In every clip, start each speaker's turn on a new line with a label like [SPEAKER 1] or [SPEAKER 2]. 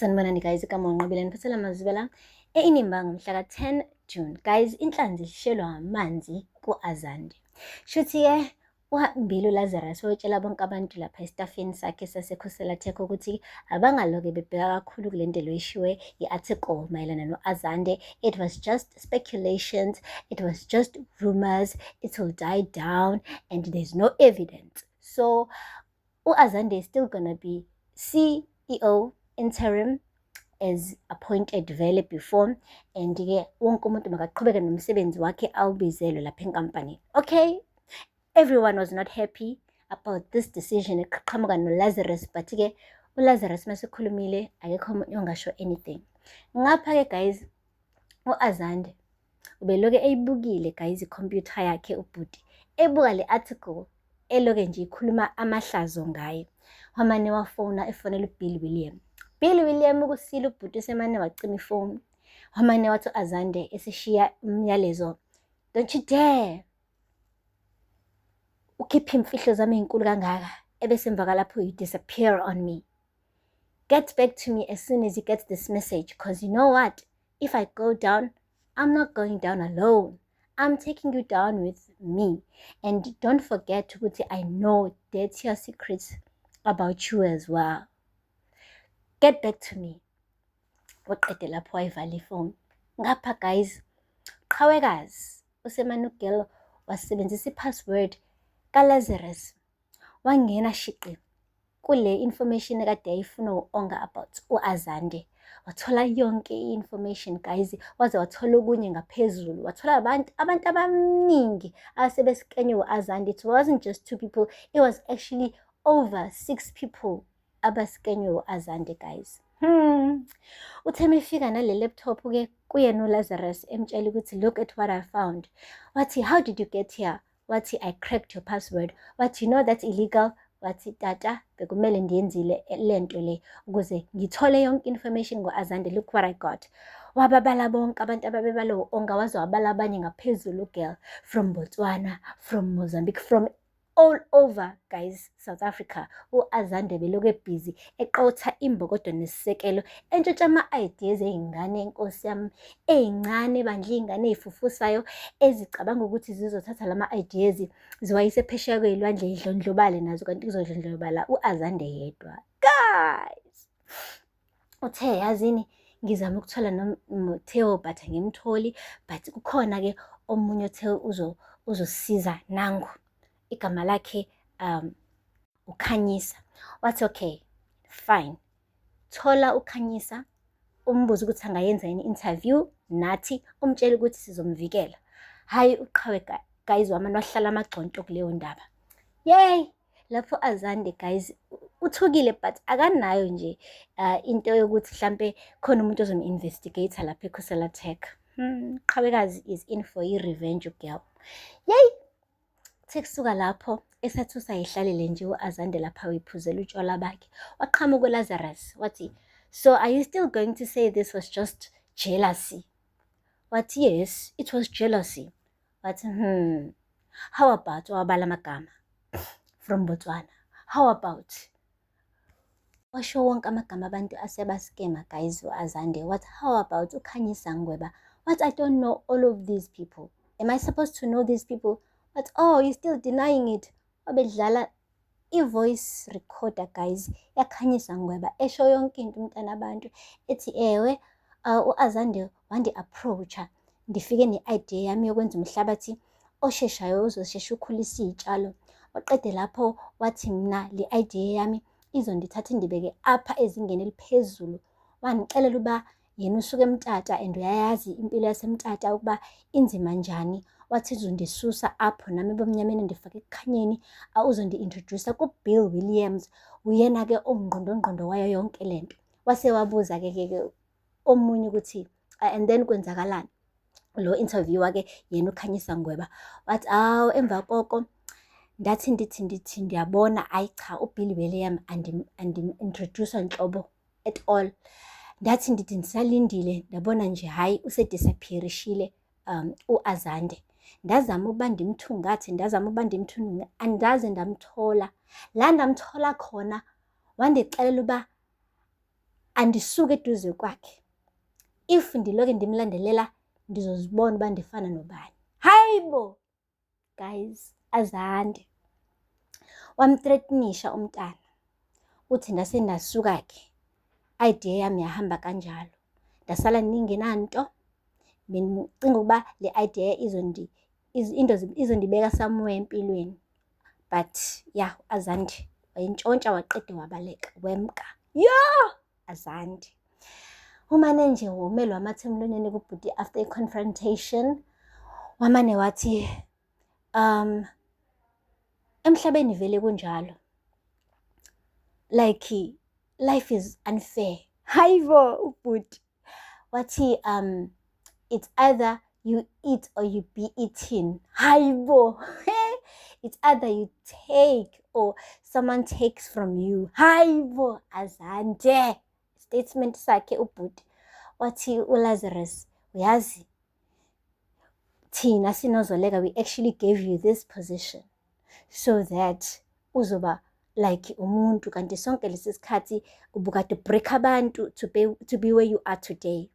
[SPEAKER 1] Sanibonani guys, igama uNqobile, niphathela amazwibela e-Inimba ngomhla ka-10 June. Guys, inhlanzi ishelwa amanzi ku-Azande. Shuthi-ke uhambile uLazarus wayotshela bonke abantu lapha esitafini sakhe saseKhosela Tech ukuthi abangaloke bebheka kakhulu kule nto eshiwe i-article mayelana no-Azande. It was just speculations, it was just rumors, it will die down and there's no evidence. So u-Azande is still gonna be CEO interim as appointed vele before, and-ke wonke umuntu makaqhubeke nomsebenzi wakhe awubizelwe lapha enkampanini. Okay, everyone was not happy about this decision eqhamuka noLazarus, but-ke uLazarus masekhulumile akekho omunye ongasho anything. Ngapha-ke guys, u-Azande ubeloke eyibukile guys ikhompyutha yakhe, ubhuti ebuka le article eloke nje ikhuluma amahlazo ngaye. Wamane wafona, efonela uBill William. Bill William ukusile ubhuti, usemane wacima ifoni. Wamane wathi u-Azande eseshiya umyalezo, "Don't you dare ukhiphe imfihlo zami ey'nkulu kangaka, ebese emva kwalapho you disappear on me. Get back to me as soon as you get this message, because you know what? If I go down, I'm not going down alone. I'm taking you down with me. And don't forget ukuthi I know dirtier secrets about you as well. Get back to me." Waqede lapho wayivala ifoni. Ngapha guys, qhawekazi usemane ugirl wasebenzisa i-password kaLazarus, wangena shiqi kule information ekade yayifuna u-Onga about u-Azande. Wathola yonke i-information guys, waze wathola okunye ngaphezulu. Wathola abantu abaningi asebeskenywe u-Azande. It wasn't just two people, it was actually over six people abaskenywe u-Azande guys. Uthe mefika nale laptop-ke kuyena uLazarus, emtshela ukuthi, "Look at what I found." Wathi, "How did you get here?" Wathi, "I cracked your password." Wathi, "You know that's illegal." Wathi, "Tata, bekumele ndiyenzile lento le ukuze ngithole yonke information ngo-Azande. Look what I got." Wababala bonke abantu ababebala u-Onga, waze wabala abanye ngaphezulu girl, from Botswana, from Mozambique, from all over guys, South Africa. U-Azande belokhu ebhizi eqotha imbokodo nesisekelo, entshontsha ama-ideas ey'ngane, nkosi yami, ey'ncane bandla, iy'ngane ey'fufusayo ezicabanga ukuthi zizothatha lama-ideas ziwayise phesheya kwey'lwandle, y'dlondlobale nazo, kanti kuzodlondlobala u-Azande yedwa. Guys, uthe, "Yazini, ngizama ukuthola noMotheo but angimtholi, but kukhona-ke omunye othe uzosisiza, nangu igama lakhe uKhanyisa." Wathi, "Okay, fine, thola uKhanyisa, umbuze ukuthi angayenza yini i-interview nathi, umtshele ukuthi sizomvikela." Hhayi, uqhawe guys wamane wahlala amagxonto kuleyo ndaba. Yey, lapho Azande guys uthukile, but akanayo nje into yokuthi hlampe khona umuntu ozomu-investigate lapha eKhosela Tech. Qhawekazi is in for i-revenge girl. Yey, kuthe kusuka lapho esathi usayihlalele nje u-Azande lapha uyiphuzela utshwala bakhe, waqhamuka uLazarus wathi, "So are you still going to say this was just jealousy?" Wathi, "Yes, it was jealousy." Wathi, how about," wabala amagama from Botswana, "how about," washo wonke amagama abantu asebaskema guys u-Azande. Wathi, "How about uKhanyisa Ngweba?" Wathi, "I don't know all of these people. Am I supposed to know these people?" Wathi, "Oh, you still denying it?" Wabedlala i-voice recorder guys yaKhanyisa Ngweba, esho yonke into umntana abantu, ethi, "Ewe, u-Azande wandi-approach-a, ndifike ne-idea yami yokwenza umhlabathi osheshayo ozoshesha ukhulisa iy'tshalo. Waqede lapho wathi mina le idea yami izondithatha indibeke apha ezingeni eliphezulu. Wangixelela uba yena usuke eMtata and uyayazi impilo yaseMtata ukuba inzima njani. Wathi uzondisusa apho nami ebumnyameni, ndifake ekukhanyeni, uzondi-introduce-a kuBill Williams, uyena-ke ongqondongqondo wayo yonke lento." Wase wabuza-ke ke omunye ukuthi, "And then kwenzakalani?" Lo interviewer-ke yena uKhanyisa Ngweba wathi, "Awu, emva koko ndathi ndithi ndiyabona, ayi cha, uBill William andim-introduce-wa nhlobo at all. Ndathi ndithi ndisalindile, ndabona nje hhayi, use-disappear-ishile u-Azande. Ndazama ukuba ndimthungathe, ndazama ukuba ndimthungathe, andaze ndamthola. La ndamthola khona wandixelela uba Andisuke eduze kwakhe. If ndiloke ndimlandelela, ndizozibona uba ndifana nobani. Hayi bo! Guys, Azande. Wamthreatenisha umntana. Uthi ndase ndasuka-ke. Idea yami yahamba kanjalo. Ndasala ndingenanto. Bendicinga ukuba le idea into izondibeka somewhere empilweni. But yeah, Azande wayintshontsha, waqeda wabaleka, wemka. Yo! Azande. Umane nje womelwa amathe emlonyeni kubhuti after i-confrontation. Wamane wathi, emhlabeni vele kunjalo. Like, life is unfair. Hayibo ubhuti. Wathi, it's either you eat or you be eaten. Hayibo. It's either you take or someone takes from you. Hayibo, Azande. Statement sakhe ubhuti. Wathi uLazarus, uyazi, thina sinoZoleka, we actually gave you this position so that uzoba like umuntu, kanti sonke lesi sikhathi ubukade break abantu to be where you are today.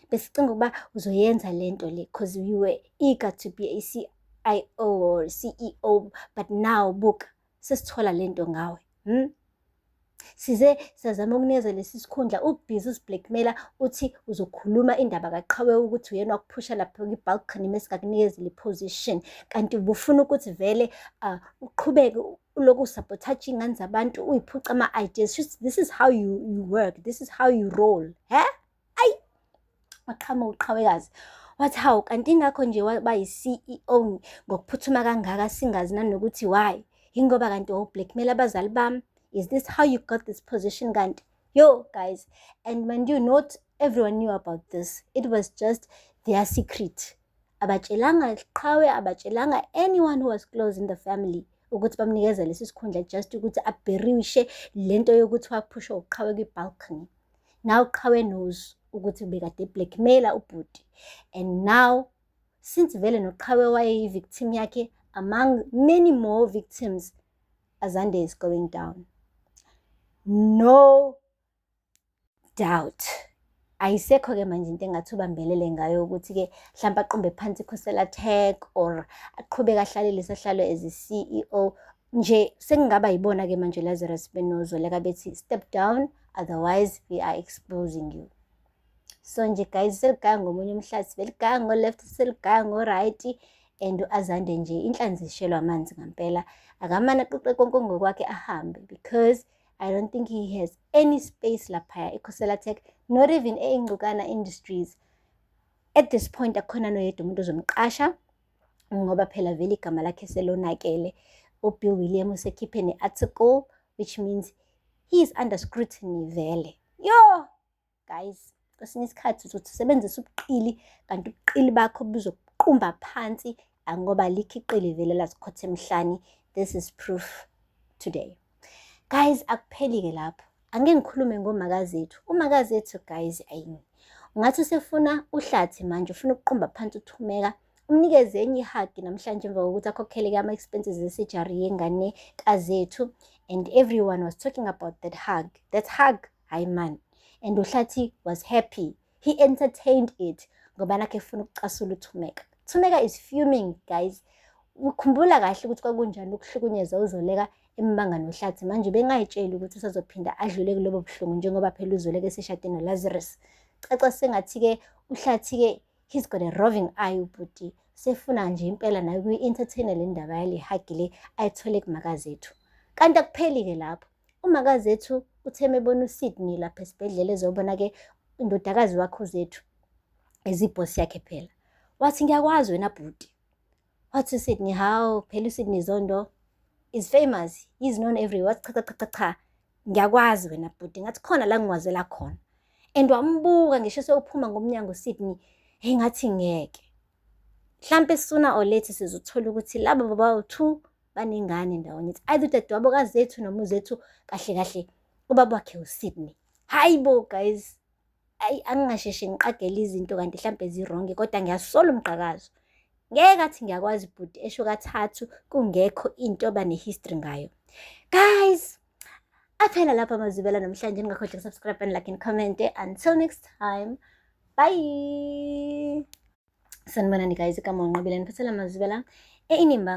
[SPEAKER 1] Besicinga ukuba uzoyenza lento le because you were eager to be a CIO or CEO, but now buka, sesithola lento ngawe. Size sazama ukunikeza lesi sikhundla, ubhizi usiblackmaila, uthi uzokhuluma indaba kaQhawe ukuthi uyena wakuphusha lapha kwi-balcony mesingakunikeza le position, kanti ubufuna ukuthi vele uqhubeke uloku usabotage iy'ngane zabantu, uyiphuca ama-ideas. This is how you work, this is how you roll, he? Ayi, waqhamuka uqhawekazi, wathi, hawu, kanti ingakho nje waba yi-CEO ngokuphuthuma kangaka, singazi nanokuthi why, yingoba kanti wawublackmail abazali bami? Is this how you got this position kanti? Yo guys, and mind you, not everyone knew about this. It was just their secret. Abatshelanga Qhawe, abatshelanga anyone who was close in the family ukuthi bamnikeza lesi sikhundla just ukuthi abheriwishe lento yokuthi waphushwa uQhawe kwi-balcony. Now Qhawe knows ukuthi ubekade blackmailer ubhuti, and now since vele noQhawe wayeyi-victim yakhe among many more victims, Azande is going down, no doubt. Ayisekho-ke manje into engathi ubambelele ngayo ukuthi-ke mhlawumpe aqumbe phansi iKhosela Tech or aqhubeke ahlale lesahlalo as i-CEO nje. Sekungaba yibona-ke manje Lazarus benoZoleka bethi, "Step down, otherwise we are exposing you." So nje guys, seligaya ngomunye umhlathi, beligaya ngo-left, seligaya ngo-right, and u-Azande nje inhlanzi ishelwa amanzi ngampela. Akamane aqoqe konke ngokwakhe ahambe, because I don't think he has any space laphaya eKhosela Tech, not even e-Ingcukana Industries. At this point akukhona noyedwa umuntu ozomqasha, ngoba phela vele igama lakhe selonakele. UBill William usekhiphe ne-article, which means he is under scrutiny vele. Yo guys, kwesinye isikhathi uzothi usebenzisa ubuqili, kanti ubuqili bakho buzokuqumba phansi, ngoba likho iqili vele lazikhotha emhlane. This is proof today. Guys, akupheli-ke lapho. Angeke ngikhulume ngomakazethu. Umakazethu guys, ayi, ungathi usefuna uHlathi manje, ufuna ukuqumba phansi uThumeka. Umnikeze enye i-hug namhlanje emva kokuthi akhokhele-ke ama-expenses e-surgery yengane kaZethu, and everyone was talking about that hug, that hug. Hayi man, and uHlathi was happy, he entertained it ngoba nakhe efuna ukucasula uThumeka. Thumeka is fuming, guys. Ukhumbula kahle ukuthi kwakunjani ukuhlukunyezwa uZoleka embanga noHlathi. Manje bengayitsheli ukuthi usazophinda adlule kulobo buhlungu, njengoba phela uZoleka eseshade noLazarus. Caca sengathi-ke uHlathi-ke, he's got a roving eye ubhuti, sefuna nje impela naye ukuyi-entertaina le ndaba yale hug le ayithole kumakazethu. Kanti akupheli-ke lapho. Umakazethu uthe mebona uSydney lapha esibhedlela, ezobona-ke indodakazi wakhe uZethu, ezibhosi yakhe phela, wathi, "Ngiyakwazi wena bhuti." Wathi uSydney, "Hawu, phela uSydney Zondo is famous, he's known everywhere." Wathi, "Cha, cha, cha, cha, ngiyakwazi wena bhuti, ngathi khona la ngiwazela khona." And wambuka ngisho sewuphuma ngomnyango uSydney, hey, ngathi ngeke. Mhlampe sooner or later sizothola ukuthi laba babawu-two banengane ndawonye. It's either udadewabo kaZethu noma uZethu kahle kahle ubaba wakhe uSydney. Hayi bo guys, ayi, angingasheshe ngiqagele izinto kanti hlampe zi-wrong, kodwa ngiyasola umqakazo. Ngeke athi, "Ngiyakwazi bhuti," esho kathathu kungekho into abane-history ngayo. Guys, Aphela lapha amazwibela namhlanje. Ningakhohlwa ukusubscribe and like and comment. Until next time, bye. Sanibonani guys, igama uNqobile, niphathela amazwibela e-Inimba.